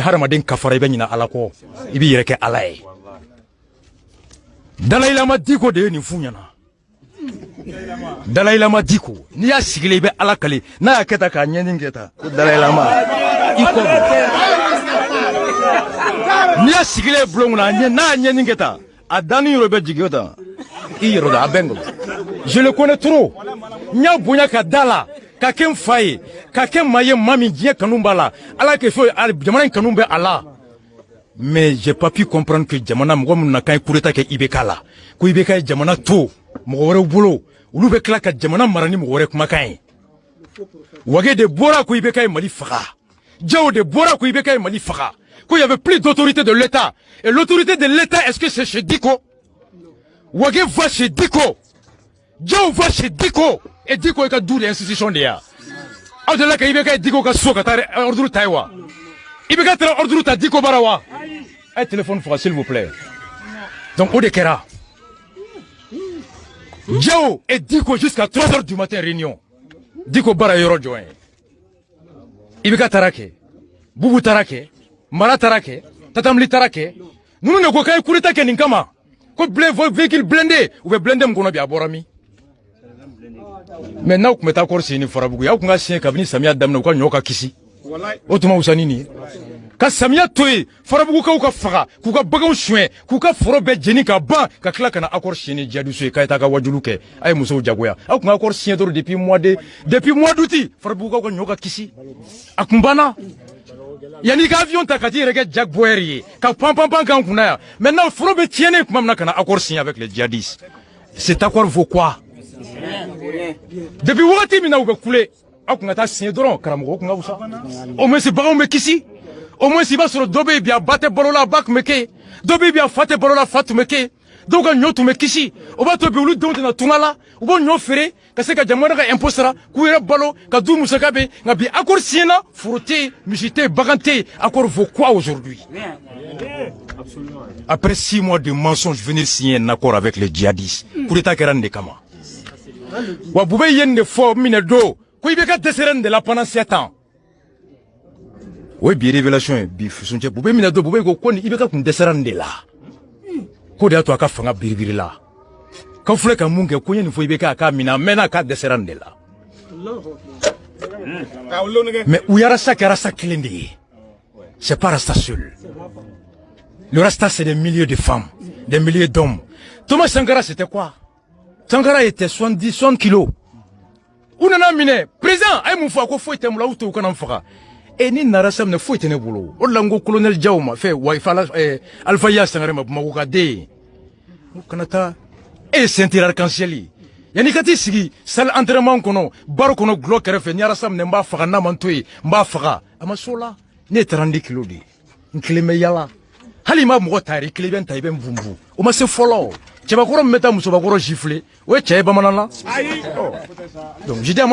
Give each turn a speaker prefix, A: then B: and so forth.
A: Hadamaden kafara, i bɛ ɲina Ala kɔ, i b'i yɛrɛ kɛ Ala ye. Dalayilama Diko de ye nin f'u ɲɛna. Dalayilama Diko, n'i y'a sigilen, i bɛ Ala kale, n'a y'a kɛ tan k'a ɲɛni kɛ tan ko Dalayilama, i kɔ don. N'i y'a sigilen bulon kɔnɔ, a ɲɛ n'a y'a ɲɛni kɛ tan, a danni yɔrɔ bɛ jigin tan, i yɛrɛ dɔn a bɛ n kɔnɔ. Je le connais trop. N y'a bonya ka da la ka kɛ n fa ye, ka kɛ maa ye, maa min diɲɛ kanu b'a la, Ala kɛ fɔ jamana in kanu bɛ a la. Mais j'ai pas pu comprendre que jamana mɔgɔ minnu na k'an ye coup d'état kɛ IBK la, ko IBK ye jamana to mɔgɔ wɛrɛw bolo, olu bɛ tila ka jamana mara ni mɔgɔ wɛrɛ kumakan ye. Wage de bɔra ko IBK ye Mali faga. Diaw de bɔra ko IBK ye Mali faga, ko il y avait plus d'autorité de l'État. Et l'autorité de l'État, est-ce que c'est chez Diko? Wage va chez Diko, Diaw va chez Diko, et Diko ye ka du de institution de ya. Aw delila ka IBK ye Diko ka so ka taa ordre ta ye wa? IBK taara ordre ta Diko bara wa? A ye téléphone faga, s'il vous plaît. Donc o de kɛra. Diaw et Diko jusqu'à 3 heures du matin, réunion. Diko bara yɔrɔ jɔn ye? IBK taara kɛ, Bubu taara kɛ, Mara taara kɛ, Tatamuli taara kɛ. Ninnu de ko k'a ye coup d'état kɛ nin kama, ko véhicule blindé. U bɛ blindé min kɔnɔ bi, a bɔra min? Mais n'aw tun bɛ taa kɔrɔ sen ni Farabugu ye, aw tun ka siɲɛ kabini samiya daminɛ, u ka ɲɔ ka kisi. O tuma wusa ni nin ye ka samiya to yen, Farabugukaw ka faga, k'u ka baganw suɲɛ, k'u ka foro bɛɛ jeni ka ban, ka tila ka na accord signer ni djihadistes ye, k'a ye taa ka wajulu kɛ. A ye musow jagoya. Aw tun ka accord signer dɔrɔn depuis mois d'août, Farabugukaw ka ɲɔ ka kisi, a kun banna. Yanni i ka avion ta ka t'i yɛrɛ kɛ Jack Bauer ye ka pan pan pan k'an kunna yan. Maintenant, foro bɛ tiɲɛnen tuma min na, ka na accord signer avec les djihadistes, cet accord vaut quoi? Depuis wagati min na u bɛ kule, aw kun ka taa signer dɔrɔn, karamɔgɔ, o kun ka fisa. Au moins baganw bɛ kisi. Au moins i b'a sɔrɔ dɔ bɛ yen bi, a ba tɛ balo la, a ba tun bɛ kɛ yen. Dɔ bɛ yen bi, a fa tɛ balo la, a fa tun bɛ kɛ yen. Dɔw ka ɲɔ tun bɛ kisi. O b'a to bi olu denw tɛna tunga la, u b'o ɲɔ feere ka se ka jamana ka impôt sara, k'u yɛrɛ balo, ka du musaka bɛ. Nka bi, accord signé na, foro tɛ yen, misi tɛ yen, bagan tɛ yen. Accord vaut quoi aujourd'hui? Après 6 mois de mensonges, venir signer un accord avec les djihadistes. Coup d'état kɛra nin de kama wa. Bube ye nin de fɔ minɛ don ko IBK dɛsɛra nin de la pendant 7 ans. O ye bi révélation ye bi fusuncɛ. Bube minɛ don, Bube ko nin IBK kun dɛsɛra nin de la, ko de y'a to a ka fanga biribiri la. K'aw filɛ ka mun kɛ? Ko n ye nin fɔ IBK, a k'a minɛ, a mɛnna, k'a dɛsɛra nin de la. Mais u ye Rasta kɛ Rasta kelen de ye. C'est pas Rasta seul. Le Rasta, c'est des milliers de femmes, des milliers d'hommes. Thomas Sankara, c'était quoi? Sankara était 70, 60 kilos. U nana minɛ, président a ye mun fɔ? A ko foyi tɛ n bolo, aw to u kana n faga. E ni nara sa minɛ, foyi tɛ ne bolo. O de la n ko colonel Diaw ma fɛ wa, Alpha Ya Sangare ma, Bamakɔ ka den ye, n ko kana taa. E ye ceinture arc-en-ciel ye, yanni i ka t'i sigi salle entraînement kɔnɔ, baro kɔnɔ, gulɔ kɛrɛfɛ, ni arasa minɛ, n b'a faga, n'a ma n to yen, n b'a faga. A ma s'o la. Ne ye 32 kilos de ye, n kelen bɛ yala. Hali i ma mɔgɔ ta yɛrɛ, i kelen bɛ n ta, i bɛ n bunbun. O ma se fɔlɔ. Cɛbakɔrɔ min bɛ taa musobakɔrɔ gifler, o ye cɛ ye bamanan na. Donc je dis à